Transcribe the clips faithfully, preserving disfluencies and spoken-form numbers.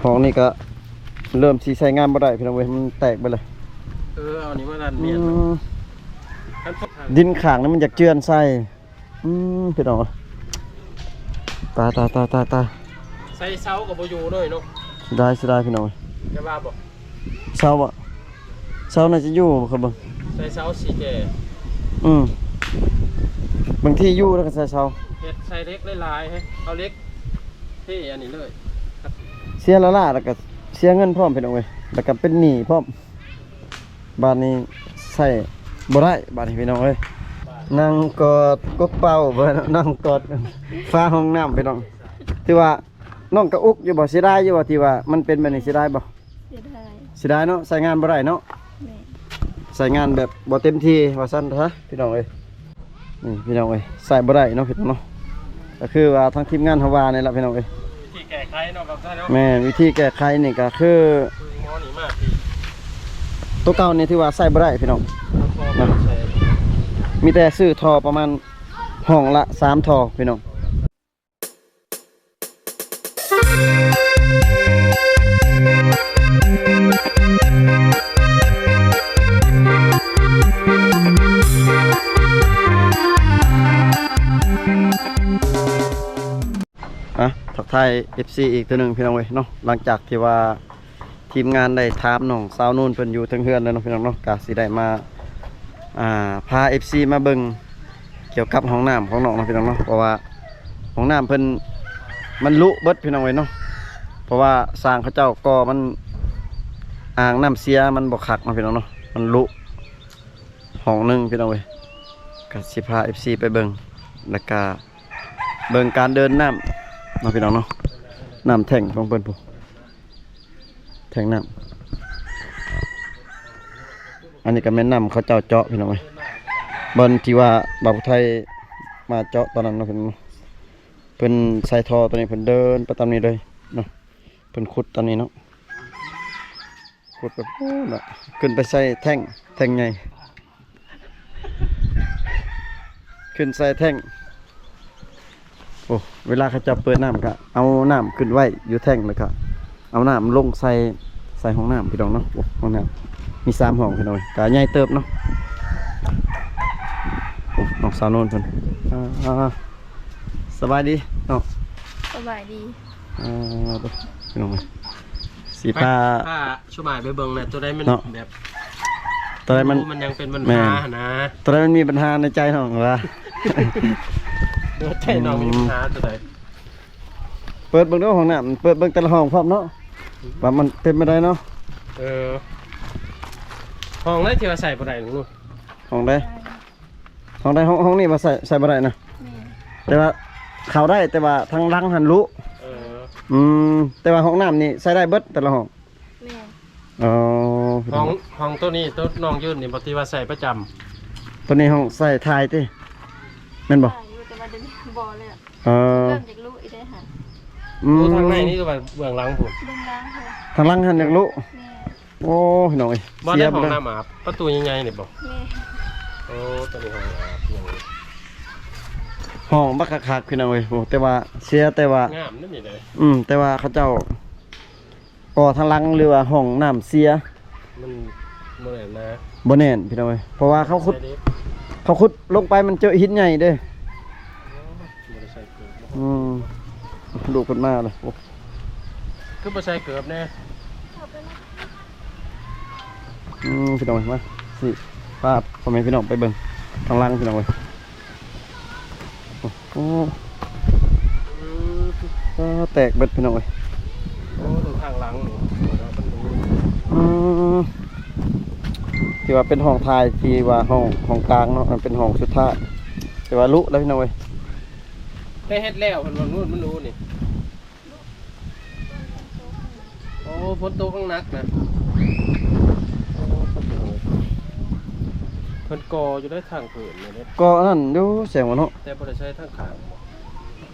ห้องนี้ก็เริ่มสิใช้งานบ่ได้พี่น้องเว้ย มันแตกไปเลย เออ เอานี่มาดันเมียน อืม คันพวกทาง ดินข้างนี่มันอยากเจือนใส่ อืม พี่น้องเอ้ย ตาย ตาย ตาย ตาย ตาย ใส่เสาก็บ่อยู่เลยเนาะ เสียดาย เสียดายพี่น้องเอ้ย จะว่าบ่ เสาอะ เสาน่าจะอยู่บ่ครับเบิ่ง ใส่เสาสี่แก่ อืม บางทีอยู่แล้วก็ใส่เสา เฮ็ดใส่เหล็กหลายๆ ให้เอาเหล็กเทอันนี้เลย เสียละล่าแล้วก็เสียเงินพร้อมพี่น้องเอ้ย แล้วก็เป็นหนี้พร้อม บาดนี้ใส่บ่ได้ บาดนี้พี่น้องเอ้ย นั่งกอดกกเป่า บ่ นั่งกอดฝาห้องน้ำพี่น้อง ที่ว่าน้องกะอุกอยู่บ่ เสียดายอยู่บ่ ที่ว่ามันเป็นแบบนี้ เสียดายบ่ เสียดาย เสียดายเนาะ ใช้งานบ่ได้เนาะ แม่น ใช้งานแบบบ่เต็มที่ว่าซั่นซะพี่น้องเอ้ย นี่พี่น้องเอ้ย ใช้บ่ได้เนาะพี่น้องเนาะ ก็คือว่าทางทีมงานเฮาว่านี่แหละพี่น้องเอ้ย วิธีแก้ไขเนาะ แบบนั้นเนาะ แม่น วิธีแก้ไขนี่ก็คือ ซื้อหม้อนี่มาพี่ ตัวเก่านี่ถือว่าใช้บ่ได้พี่น้อง เอาท่อมาใส่ มีแต่ซื้อท่อประมาณห้องละสามท่อพี่น้อง อ่ะ ทักทาย เอฟซี อีกเทื่อหนึ่งพี่น้องเว้ยเนาะ หลังจากที่ว่าทีมงานได้ถามน้องสาวนุ่นเพิ่นอยู่เทิงเฮือนแล้วเนาะพี่น้องเนาะ ก็สิได้มา อ่า พา เอฟซี มาเบิ่งเกี่ยวกับห้องน้ำของน้องเนาะพี่น้องเนาะ เพราะว่าห้องน้ำเพิ่นมันลุเบิดพี่น้องเว้ยเนาะ เพราะว่าสร้างเขาเจ้าก่อมัน อ่างน้ำเสียมันบ่คักเนาะพี่น้องเนาะ มันลุห้องหนึ่งพี่น้องเว้ย ก็สิพา เอฟซี ไปเบิ่ง แล้วก็เบิ่งการเดินน้ำเนาะพี่น้องเนาะ น้ำแท้งของเพิ่นพุ้น แท้งน้ำ อันนี้ก็แม่นน้ำเขาเจ้าเจาะพี่น้องเอ้ย บ่อนที่ว่าบ่าวไทยมาเจาะตอนนั้นเนาะพี่น้องเนาะ เพิ่นใส่ท่อตัวนี้ เพิ่นเดินไปตามนี้เลยเนาะ เพิ่นขุดตามนี้เนาะ ขุดไปพู้นน่ะ ขึ้นไปใส่แท้ง แท้งใหญ่ ขึ้นใส่แท้ง โอ้ เวลาเขาเจ้าเปิดน้ำก็เอาน้ำขึ้นไว้อยู่แท้ง แล้วก็เอาน้ำลงใส่ ใส่ห้องน้ำพี่น้องเนาะ โอ้ ห้องน้ำมีสามห้องพี่น้อง ก็ใหญ่เติบเนาะ โอ้ น้องสาวโนนเพิ่น อ่า สบายดีเนาะ สบายดี อ่า พี่น้องเอ้ย สิพา พา ช่วยหมายไปเบิ่งนะ ตัวใดมัน เนาะ แบบ ตัวใดมัน มันยังเป็นปัญหา แม่น หั่นนะ ตัวใดมันมีปัญหาในใจน้องว่า เดี๋ยวใจน้องมีปัญหาตัวใด เปิดเบิ่งดูห้องน้ำ เปิดเบิ่งแต่ละห้องพร้อมเนาะ ว่ามันเป็นไปได้เนาะ เออ ห้องไหนที่ว่าใส่บ่ได้ลุง ห้องใด ห้องใด ห้อง ห้องนี้ว่าใส่ ใส่บ่ได้นะ แม่น แต่ว่าเข้าได้ แต่ว่าทางหลังหั่นลุ เออ อืม แต่ว่าห้องน้ำนี่ใส่ได้เบิดแต่ละห้อง แม่น อ๋อ ห้อง ห้องตัวนี้ ตัวน้องยืนนี่บ่ ที่ว่าใส่ประจำ ตัวนี้ห้องใส่ถ่ายติ แม่นบ่ ใส่อยู่ แต่ว่าเดี๋ยวนี้บ่แล้ว เออ เริ่มจากลุอีกได้หั่น อืม โอ้ ทางในนี่คือว่าเบื้องหลังพุ้น เบื้องหลังพุ้น ทางหลังหั่นอยากลุ แม่น โอ้ พี่น้องเอ้ย บ่ได้ เสีย ห้อง บ่ได้ น้ำอาบ ประตูใหญ่ๆนี่บ่ แม่น โอ้ ตัวนี้ห้องอาบ ห้องบักคักๆพี่น้องเอ้ย โอ้ แต่ว่าเสีย แต่ว่า งามนั่นนี่เลย อืม แต่ว่าเขาเจ้า ก่อทางหลังหรือว่าห้องน้ำเสีย มันบ่แน่นนะ บ่แน่นพี่น้องเอ้ย เพราะว่าเขาขุด ใส่เด็ก เขาขุดลงไปมันเจอหินใหญ่เด้ บ่ได้ใส่เกิบ อืม ลูกเพิ่นมาเลย โอ้ คือบ่ใส่เกิบแน่ อืม พี่น้องเอ้ย มา สิ พาพ่อแม่พี่น้องไปเบิ่งทางหลังพี่น้องเอ้ย โอ้โห อืม อ่า แตกเบิดพี่น้องเอ้ย โอ้ ดูข้างหลังนี่ อืม ที่ว่าเป็นห้องถ่าย ที่ว่าห้อง ห้องกลางเนาะ มันเป็นห้องสุดท้าย แต่ว่าลุแล้วพี่น้องเอ้ย ได้เฮ็ดแล้ว เพิ่นว่ามันรู้นี่ โอ้ ฝนตกหนักนะ โอ้ เพิ่นก่ออยู่ได้ทางเพิ่นนี่เด้ ก่ออันนั้นอยู่แสงวะเนาะ แต่บ่ได้ใช้ทางข้าง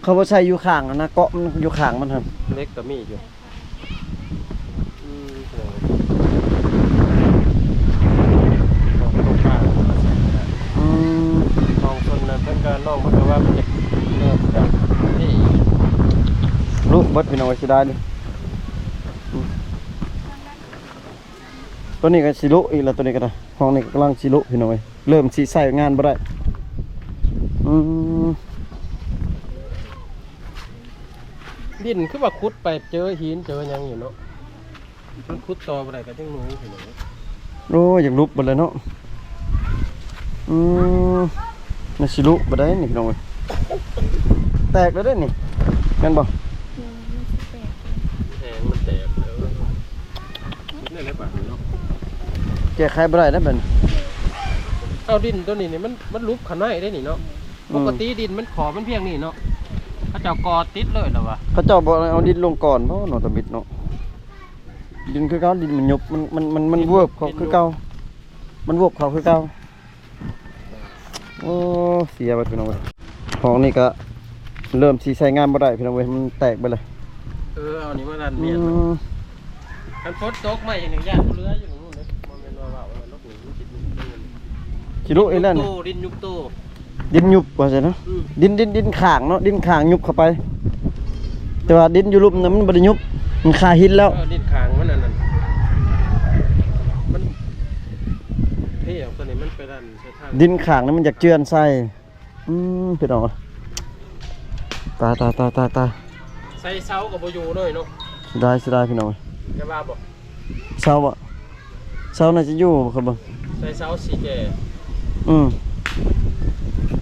เขาบ่ใช้อยู่ข้างนะ เกาะมันอยู่ข้างมันหั่น เหล็กก็มีอยู่ อืม ของตกปลา อืม ของคนนั้นเพิ่นก็น้องเพิ่นก็ว่ามันจะเริ่มแบบนี่ ลุเบิดพี่น้องเอ้ย เสียดายเด้ ตัวนี้ก็สิลุอีกแล้ว ตัวนี้ก็ได้ ห้องนี้ก็กำลังสิลุพี่น้องเอ้ย เริ่มสิใช้งานบ่ได้ อืม ดินคือว่าขุดไปเจอหินเจอหยังอยู่เนาะ มันขุดต่อบ่ได้ก็จังหนูพี่น้อง โอ้ย อยากลุบหมดเลยเนาะ อืม มันสิลุบ่ได้นี่พี่น้องเอ้ย แตกแล้วเด้นี่ แม่นบ่ อืม มันสิแตก แหงมันแตกแล้ว คิดได้แล้วบาดนี้เนาะ แก้ไขบ่ได้แล้วบัดนี้ เอาดินตัวนี้นี่มัน มันลุบข้างในได้นี่เนาะ อืม ปกติดินมันขอบมันเพียงนี่เนาะ เขาเจ้าก่อติดเลยแล้ววะ เขาเจ้าบ่เอาดินลงก่อนบ่เนาะ ตะบิดเนาะ ดินคือเก่า ดินมันยุบ มัน มัน มัน มันเวิบเขาคือเก่า มันเวิบเขาคือเก่า โอ้ เสียไปพี่น้องเว้ย ห้องนี้ก็เริ่มสิใช้งานบ่ได้พี่น้องเว้ย มันแตกไปเลย เออ เอานี่มาดัน อื เมียน ม คันฝนตกมาอย่างนี้ย่านบ่เหลืออยู่ตรงนู้นเลย บ่แม่นว่าว่าว่าลกหนีมันสิ สิลุอีกแล้วนี่ โต ดินยุบโต ดินยุบว่าซั่นเนาะ อืม ดิน ดิน ดินข้างเนาะ ดินข้างยุบเข้าไป แต่ว่าดินอยู่ลุ่มน่ะมันบ่ได้ยุบ มันคาหินแล้ว เออ ดินข้างมันอันนั้น มัน เท่ตัวนี้มันไปดันใส่ทาง ดินข้างนี่มันอยากเจือนใส่ อืม พี่น้อง ตาย ตาย ตาย ตาย ตาย ใส่เสาก็บ่อยู่เลยเนาะ เสียดาย เสียดายพี่น้อง จะว่าบ่ เสาอะ เสาน่าจะอยู่บ่ครับเบิ่ง ใส่เสาสี่แก่ อืม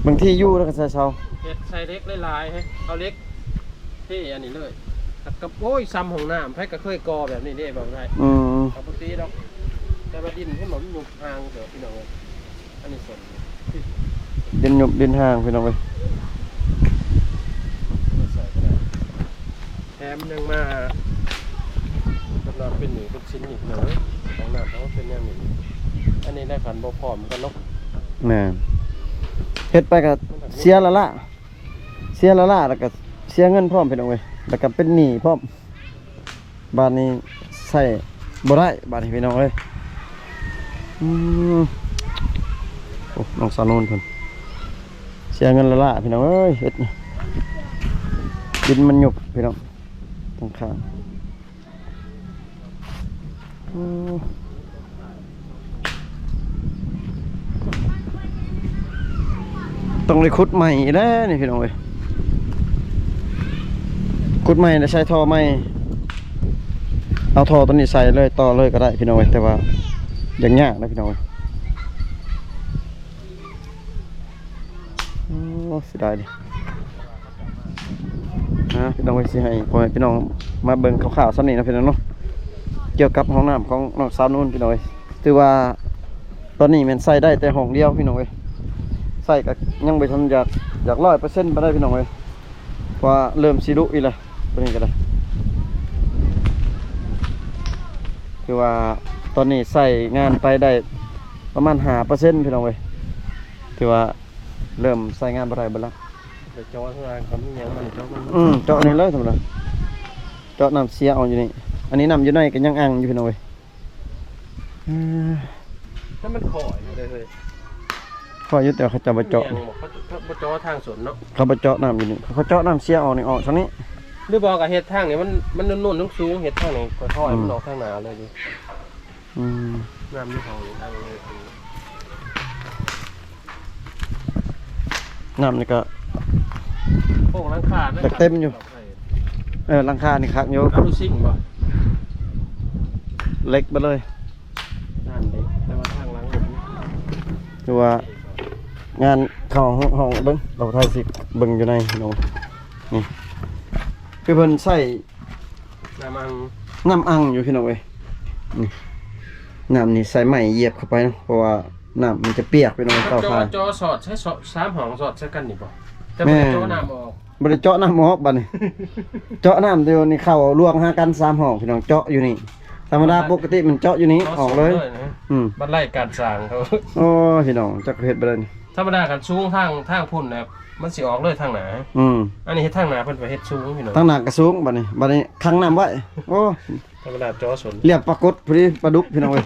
บางทีอยู่แล้วก็ใส่เสา เฮ็ดใส่เหล็กหลายๆ ให้เอาเหล็กเทอันนี้เลย แล้วก็ โอ้ย ซ้ำห้องน้ำ ไผก็เคยก่อแบบนี้เด้ บ่ได้ อืม ปกติดอก แต่ว่าดินให้มันยุบห่างเด้อพี่น้องเอ้ย อันนี้ส่วน ดินยุบดินห่างพี่น้องเอ้ย แถมยังมา กำลังเป็นหนี้เป็นสินอีกนะ ของน้ำเขาเป็นแนวนี้ อันนี้ได้ขันบ่พร้อมกันเนาะ แม่น เฮ็ดไปก็เสียละละ เสียละละ แล้วก็เสียเงินพร้อมพี่น้องเอ้ย แล้วก็เป็นหนี้พร้อม บาดนี้ใช้บ่ได้ บาดนี้พี่น้องเอ้ย อืม โอ้ น้องสาวนุ่นเพิ่น เสียเงินละละพี่น้องเอ้ย เฮ็ดนะ ดินมันยุบพี่น้อง ตรงข้าง อืม ต้องได้ขุดใหม่อีกแล้วนี่พี่น้องเอ้ย ขุดใหม่แล้วใส่ท่อใหม่ เอาท่อตัวนี้ใส่เลย ต่อเลยก็ได้พี่น้องเอ้ย แต่ว่ายังยากนะพี่น้องเอ้ย โอ้ เสียดายดิ ฮะ พี่น้องเอ้ย สิให้พ่อแม่พี่น้องมาเบิ่งคร่าวๆส่ำนี้นะพี่น้องเนาะ เกี่ยวกับห้องน้ำของน้องสาวนุ่นพี่น้องเอ้ย ถือว่าตอนนี้แม่นใช้ได้แต่ห้องเดียวพี่น้องเอ้ย ใช้ก็ยังบ่ทันอยาก อยากร้อยเปอร์เซ็นต์ปานใดพี่น้องเอ้ย เพราะว่าเริ่มสิลุอีกแล้ว ตัวนี้ก็ได้ คือว่าตอนนี้ใช้งานไปได้ประมาณห้าเปอร์เซ็นต์พี่น้องเอ้ย ถือว่าเริ่มใช้งานบ่ได้เบิดละ ไปเจาะข้างล่างก็มีหยังมันเจาะมัน อืม เจาะนี่เลยสมมุติว่า เจาะน้ำเสียออกอยู่นี่ อันนี้น้ำอยู่ในก็ยังอังอยู่พี่น้องเอ้ย อืม ถ้ามันขอยอยู่เลยเฮ้ย ขอยอยู่แต่เขาจะบ่เจาะ มีหยังบ่ เขา เขาบ่เจาะทางสวนเนาะ เขาบ่เจาะน้ำอยู่นี่ เขาเจาะน้ำเสียออกนี่ออกทางนี้ หรือบ่ก็เฮ็ดทางนี่มัน มันนุ่นๆสูงๆ เฮ็ดทางนี่ค่อยๆ อืม มันออกทางหน้าเลยดิ อืม น้ำอยู่ห้องนี่ทางนี้ น้ำนี่ก็ โอ้ หลังคานะ แต่เต็มอยู่ เออ หลังคานี่คักอยู่ เอาลูกซิ่งบ่ เหล็กไปเลย นั่นเด้ แต่ว่าทางหลังมัน คือว่างานเข้าห้อง ห้องเบิ่ง เราถ่ายสิเบิ่งอยู่ในเนาะ นี่ คือเพิ่นใช้ น้ำอัง น้ำอังอยู่พี่น้องเอ้ย นี่ น้ำนี่ใส่ไม้เหยียบเข้าไปเนาะ เพราะว่าน้ำมันจะเปียกพี่น้อง เตา จอ ถ่าน จอสอดใช้สอด สามห้องสอดใช้กันนี่บ่ แต่บ่ได้ แม่ เจาะน้ำออก บ่ได้เจาะน้ำออกบัดนี้ เจาะน้ำเดียวนี่เข้าลวงหากันสามห้องพี่น้อง เจาะอยู่นี่ ธรรมดาปกติมันเจาะอยู่นี่ เจาะ ออกเลย สดเลยนะ อืม บัดไล่การสร้างเขา โอ้ พี่น้อง จักเฮ็ดบ่ได้นี่ ธรรมดาคันสูงทาง ทางพุ้นน่ะ มันสิออกเลยทางหน้า อืม อันนี้เฮ็ดทางหน้าเพิ่นไปเฮ็ดสูงพี่น้อง ทางหน้าก็สูงบัดนี้ บัดนี้ขังน้ำไว้ โอ้ ธรรมดาเจาะสน เลี้ยงปลากดพอดี ปลาดุกพี่น้องเอ้ย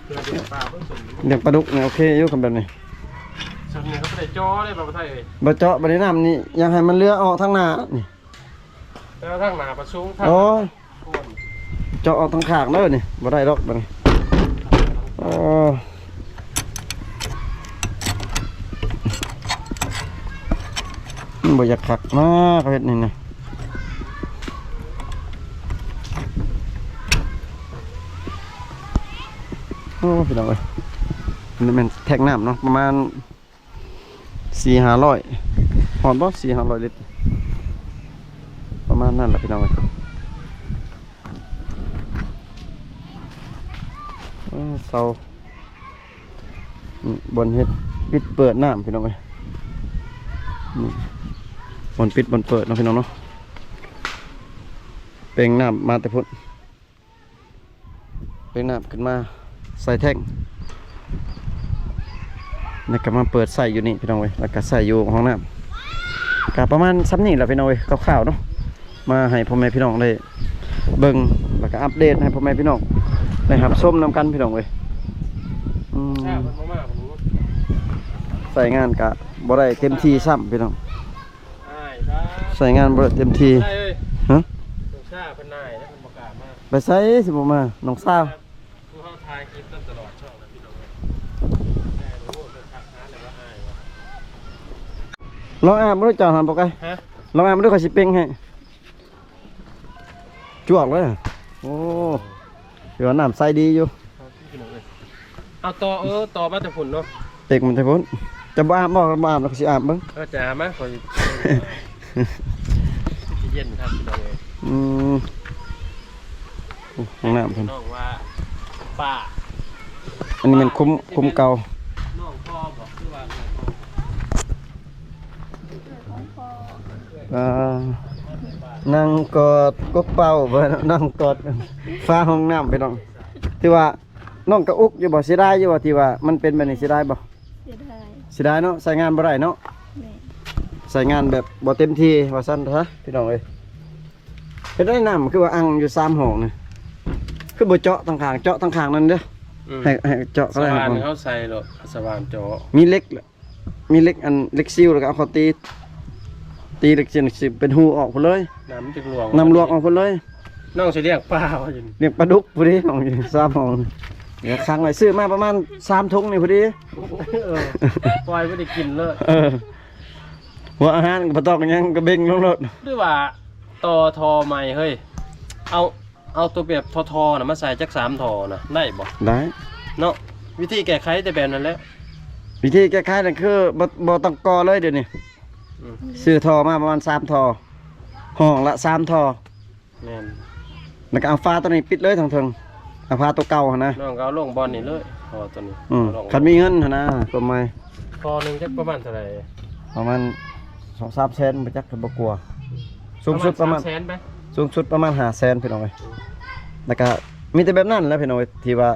เพื่อเลี้ยงปลาเพิ่นสน เลี้ยงปลาดุกนี่โอเคอยู่กันแบบนี้ สนนี่เขาบ่ได้เจาะเลยบ่าวไทยเอ้ย บ่เจาะบัดนี้น้ำนี่ อยากให้มันเรือออกทางหน้านี่ แต่ว่าทางหน้าบ่สูง ทาง โอ้ย โคน เจาะออกทางข้างเด้อนี่ บ่ได้ดอกบัดนี้ โอ้ มันบ่อยากคักนะเขาเฮ็ดนี่นะ โอ้ พี่น้องเอ้ย นี่แม่นแทงก์น้ำเนาะ ประมาณสี่ห้าร้อย ฮอดบ่ สี่ห้าร้อยลิตร ประมาณนั้นแหละพี่น้องเอ้ย เออ เสา อืม บ่อนเฮ็ดปิดเปิดน้ำพี่น้องเอ้ย อืม บ่อนปิดบ่อนเปิดเนาะพี่น้องเนาะ เป่งน้ำมาแต่พุ้น เป่งน้ำขึ้นมาใส่แท้ง แล้วก็มาเปิดใส่อยู่นี่พี่น้องเอ้ย แล้วก็ใส่อยู่ห้องน้ำ ก็ประมาณส่ำนี้แหละพี่น้องเอ้ย คร่าวๆเนาะ มาให้พ่อแม่พี่น้องได้เบิ่ง แล้วก็อัปเดตให้พ่อแม่พี่น้องได้รับชมนำกันพี่น้องเอ้ย อืม ใช้งานก็บ่ได้เต็มที่ซ้ำพี่น้อง ใช้งานบ่ได้เต็มที่ ฮะ ไปไสสิบ่มา น้องสาว ลองอาบมาดูเจ้าหันปะไก่ ฮะ ลองอาบมาดู ข้อยสิเป่งให้ จวกเลย โอ้ ถือว่าน้ำใสดีอยู่ เอาต่อ เออ ต่อมาแต่พุ้นเนาะ เป่งมันแต่พุ้น จะบ่อาบบ่ บ่อาบแล้วข้อยสิอาบเบิ่ง เออ จะอาบมา ข้อย สิเย็นครับพี่น้องเอ้ย อืม โอ้ ห้องน้ำเพิ่น น้องว่าป้า อันนี้มันคุ้ม คุ้มเก่า น้องพ่อบอกคือว่าน้องพ่อ อ่า นั่งกอดกกเป้าบ่ นั่งกอดฝาห้องน้ำพี่น้อง ที่ว่าน้องกะอุกอยู่บ่ เสียดายอยู่บ่ ที่ว่ามันเป็นแบบนี้ เสียดายบ่ เสียดาย เสียดายเนาะ ใช้งานบ่ได้เนาะ แม่น ใช้งานแบบบ่เต็มที่ว่าซั่นซะพี่น้องเอ้ย เฮ็ดได้น้ำคือว่าอังอยู่สามห้องนี่ คือบ่เจาะทางข้าง เจาะทางข้างนั่นเด้อ อืม ให้ ให้เจาะก็ได้ สว่านเขาใส่โลด สว่านเจาะ มีเหล็ก มีเหล็กอันเหล็กซิวแล้วก็เอาเขาตี ตีเหล็กซิวเป็นฮูออกพุ้นเลย น้ำมันจะหลวง น้ำหลวงออกพุ้นเลย น้องสิเลี้ยงปลาว่าอยู่นี่ เลี้ยงปลาดุกพุ้นเด้ น้องอยู่สามห้อง เดี๋ยวค้างไว้ ซื้อมาประมาณสามถุงนี่พุ้นเด้ เออ ปล่อยบ่ได้กินเลย เออ หัวอาหารก็บ่ต้องหยัง ก็เบ่งลงโลด หรือว่าต่อท่อใหม่เฮ้ย เอา เอาตัวแบบท่อๆน่ะมาใส่จักสามท่อน่ะ ได้บ่ ได้ เนาะ วิธีแก้ไขแต่แบบนั้นแหละ วิธีแก้ไขนั่นคือบ่ บ่ต้องก่อเลยเดี๋ยวนี้ อืม ซื้อท่อมาประมาณสามท่อ ห้องละสามท่อ แม่น แล้วก็เอาฝาตัวนี้ปิดเลยทางเทิง เอาฝาตัวเก่าหั่นนะ น้องก็เอาลงบ่อนนี่เลย ท่อตัวนี้ อืม เอาลง คันมีเงินหั่นนะ ความหมาย ท่อหนึ่งจักประมาณเท่าไหร่ ประมาณสองสามแสน บ่จัก ก็บ่กลัว สูงสุดประมาณ ประมาณสามแสนไป สูงสุดประมาณห้าแสนพี่น้องเอ้ย อืม แล้วก็มีแต่แบบนั้นแหละพี่น้องเอ้ย ที่ว่า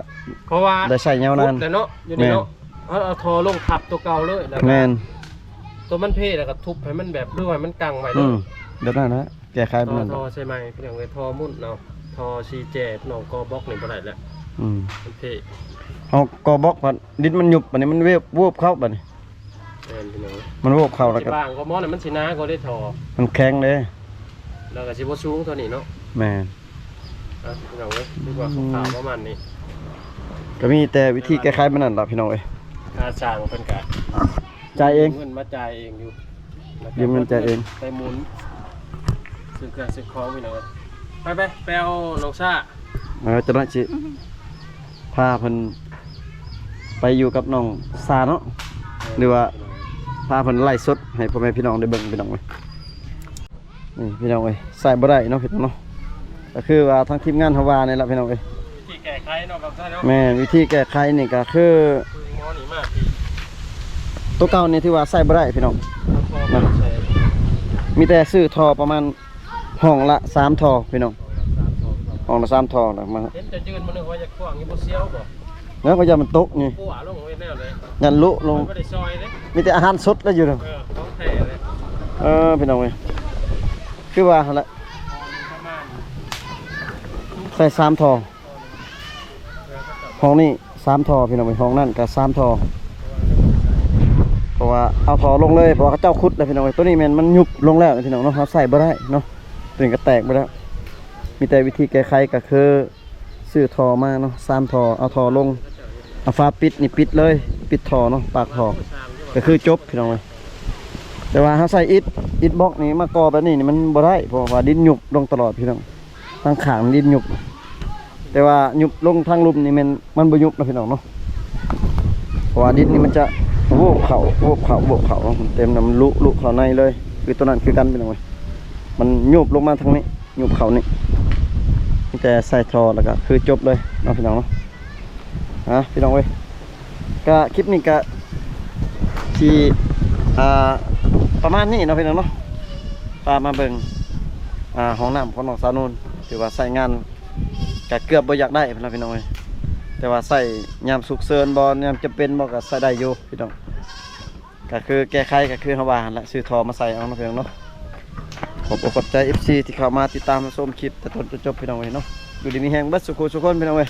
เพราะว่า ได้ใช้ยาวนาน ขุดแหละเนาะ อยู่นี่เนาะ แม่น เอา เอาท่อลงทับตัวเก่าเลย แล้วก็ แม่น ตัวมันเพแล้วก็ทุบให้มันแบบ หรือว่าให้มันกังไว้เลย อืม แบบนั้นนะ แก้ไขแบบนั้น ท่อ ท่อใส่ใหม่พี่น้องเอ้ย ท่อมุ่นเนาะ ท่อซีเจ น้องก่อบล็อกนี่บ่ได้แล้ว อืม มันเพ เอาก่อบล็อก บัดดินมันยุบ บัดนี้มันเวบ วบเข้าบัดนี้ แม่นพี่น้อง มันโวบเข้าแล้วก็ สิบางก็หมอน่ะมันสิหนาก็ได้ท่อ มันแข็งเด้ แล้วก็สิบ่สูงเท่านี้เนาะ แม่น อ่ะพี่น้องเอ้ย นึกว่าข่าวประมาณนี้ ก็มีแต่วิธีแก้ไขมันนั่นล่ะพี่น้องเอ้ย ค่าสร้างเพิ่นก็ จ่ายเอง เงินมาจ่ายเองอยู่ ยืมเงินจ่ายเอง ไปหมุน ซื้อเครื่องซื้อของพี่น้องเอ้ย ไปไปไปเอาน้องซ่า เออ จะน้อยสิ พาเพิ่นไปอยู่กับน้องซาเนาะ หรือว่าพาเพิ่นไลฟ์สดให้พ่อแม่พี่น้องได้เบิ่งพี่น้องเอ้ย นี่พี่น้องเอ้ย ใส่บ่ได้เนาะพี่น้องเนาะ ก็คือว่าทางทีมงานเฮาว่านี่แหละพี่น้องเอ้ย วิธีแก้ไขเนาะครับท่านเนาะ แม่น วิธีแก้ไขนี่ก็คือ คือหมอนี่มาพี่ ตัวเก่านี่ถือว่าใส่บ่ได้พี่น้อง เอาท่อมาใส่ มีแต่ซื้อท่อประมาณ ห้องละสามท่อพี่น้อง ห้องละสามท่อแล้วมา เห็นจะยืนมานึกว่าจะกว้างอยู่บ่เสียวบ่ แล้วก็อย่ามันตกนี่ กลัวลงไว้แนวเลย ยันลุลง มันบ่ได้ซอยเด้ มีแต่อาหารสดแล้วอยู่เนาะ เออ ของแท้เลย เออ พี่น้องเอ้ย คือว่าหั่นละ ประมาณ ใส่สามท่อ ห้องนี้สามท่อพี่น้องเอ้ย ห้องนั่นก็สามท่อ เพราะว่าเอาท่อลงเลย เพราะว่าเขาเจ้าขุดแล้วพี่น้องเอ้ย ตัวนี้แม่นมันยุบลงแล้วพี่น้องเนาะ เราใส่บ่ได้เนาะ ตัวนี้ก็แตกไปแล้ว มีแต่วิธีแก้ไขก็คือซื้อท่อมาเนาะ สามท่อ เอาท่อลง เอาฝาปิดนี่ปิดเลย ปิดท่อเนาะ ปากท่อ ก็คือจบพี่น้องเอ้ย แต่ว่าเฮาใส่อิฐ อิฐบล็อกนี่มาก่อแบบนี้นี่มันบ่ได้ เพราะว่าดินยุบลงตลอดพี่น้อง ทางข้างดินยุบ แต่ว่ายุบลงทางลุ่มนี่มัน มันบ่ยุบนะพี่น้องเนาะ เพราะว่าดินนี่มันจะโวบเข้า โวบเข้า โวบเข้า เต็มน้ำลุ ลุเข้าในเลย คือตัวนั้นคือกันพี่น้องเอ้ย มันยุบลงมาทางนี้ ยุบเข้านี่ มีแต่ใส่ท่อแล้วก็คือจบเลยเนาะพี่น้องเนาะ อ่ะพี่น้องเว้ย ก็คลิปนี้ก็สิ อ่า ประมาณนี้เนาะพี่น้องเนาะ พามาเบิ่ง อ่า ห้องน้ำของน้องสาวนุ่น ถือว่าใช้งานก็เกือบบ่อยากได้พี่น้อง พี่น้องเว้ย แต่ว่าใช้ยามสุกเสิญบ่ ยามจำเป็นบ่ ก็ใช้ได้อยู่พี่น้อง ก็คือแก้ไขก็คือเฮาว่าหั่นแหละ ซื้อท่อมาใส่เอาเนาะพี่น้องเนาะ ขอบอกขอบใจ เอฟซี ที่เข้ามาติดตามมาชมคลิปแต่ต้นจนจบพี่น้องเว้ยเนาะ อยู่ดีมีแฮงเบิดสุขุสุขคนพี่น้องเว้ย